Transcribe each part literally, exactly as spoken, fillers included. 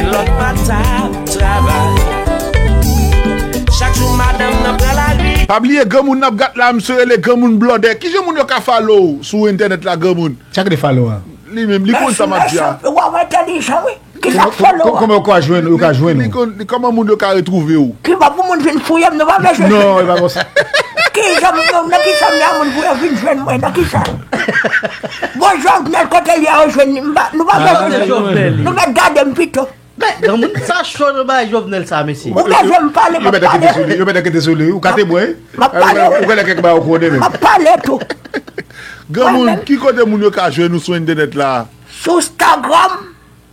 Lòt pa t ap travay. Chak jou madanm nan pran lari. Pa bliye granmoun n ap gad la, misye rele granmoun blòdè. Kijan moun yo ka follow w sou entènèt la, granmoun? Sa k rele follow a? Li menm, li konn sa m ap di a. Wa, w entèlijan, wi. Kisa k follow a? Kòman yo ka jwenn, yo ka jwenn ou? Li konn, li, kòman moun yo ka retwouve w? Ki bò pou moun vin fouye m, nou pa bezwen. Non, e pa konsa. Kijan m, nan kisa m ye a moun pou yo vin jwenn mwen, nan kisa? Bon, Jovenel, kote l ye a, yo jwenn li, m pa, nou pa bezwen. Nou mèt gade m pito. Men, granmoun, sa cho nan bagay Jovenel sa, mesye. Ou bezwen m pale, m ap pale. Yo mèt ankete sou li, yo mèt ankete sou li. Ou ka temwen. M ap pale. Ou genlè kèk bagay ou konnen menm. M ap pale tou. Granmoun, ki kote moun yo ka jwenn ou sou entènèt la? Sou Instagram.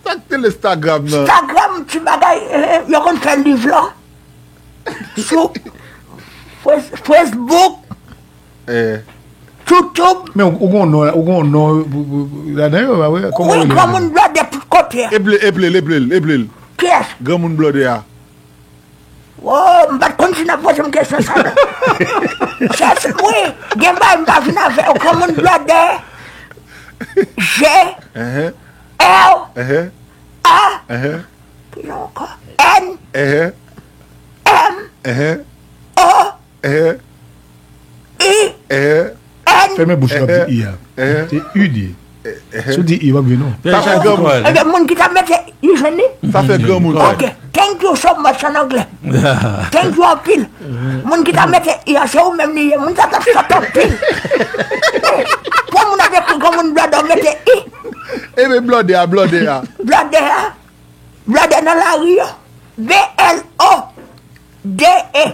Sa k te Instagram nan? Instagram, ti bagay, eh, yo konn fè live lan. Sou Face-, Facebook. Eh. YouTube. Men ou, ou gon non, ou gon non, pou, pou, pou, ladan yo, pa vre? Kòman ou rele? Wi, granmoun blòdè tout kote. Eple l, eple l, eple l, eple l. Kiyès? Granmoun blòdè a. Oh, m pa t konn si n ap poze m kesyon sa, non. Chèche, wi, gen bagay m pa vin avè yo. Granmoun blòdè. G. Ehe. R. Ehe. A. Ehe. Ki non ankò? N. Ehe. M. Ehe. O. Ehe. I. Ehe. N. Fèmen bouch ou ap di i a. Ehe. Se u di. Ehe. Si w di i, w ap vin non. Sa fè granmoun. Ebyen, moun ki ta mete i, jwenn li? Sa fè granmoun. Ok. Thank you so much an anglè. Thank you anpil. Moun ki ta mete i a, se ou menm li ye. Moun sa t ap sòt anpil. Pou moun ap ekri granmoun blòdè, w mete i. Ebyen, blòdè a, blòdè a. Blòdè a. Blòdè nan lari yo. B L O D E.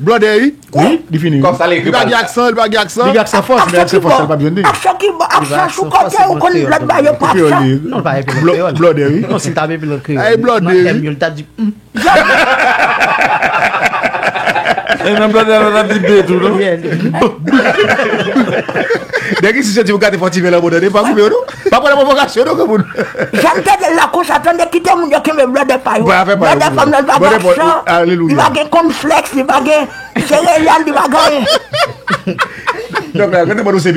Blòdè, wi? Wi, li fini, wi. Kòm sa l ekri. Li pa gen aksan, li pa gen aksan. Li gen aksan fòs, men aksan fòs, sa l p ap jwenn li. Aksan ki bon, aksan sou kote ou konn lòt bagay yo pou aksan. Non, l pa epi nan kreyòl. Blòdè, wi. Non, si l t ap epi nan kreyòl. Ay, blòdè, wi. Li t ap di, mm. E nan blòdè a, l ap di be tou, non? Yeah. Nèg isi soti pou gate fò ti vè lanmò, tande, pa koupe yo, non? Pa pran nan pwovokasyon, non, granmoun. Jan m tande l la konsa, tande, kite moun yo kenbe blòdè pa yo. Blòdè pa m nan, li pa gen aksan, li pa gen konflèks, li pa gen sereyal, li pa gen anyen. Donk la, gade mwen nou se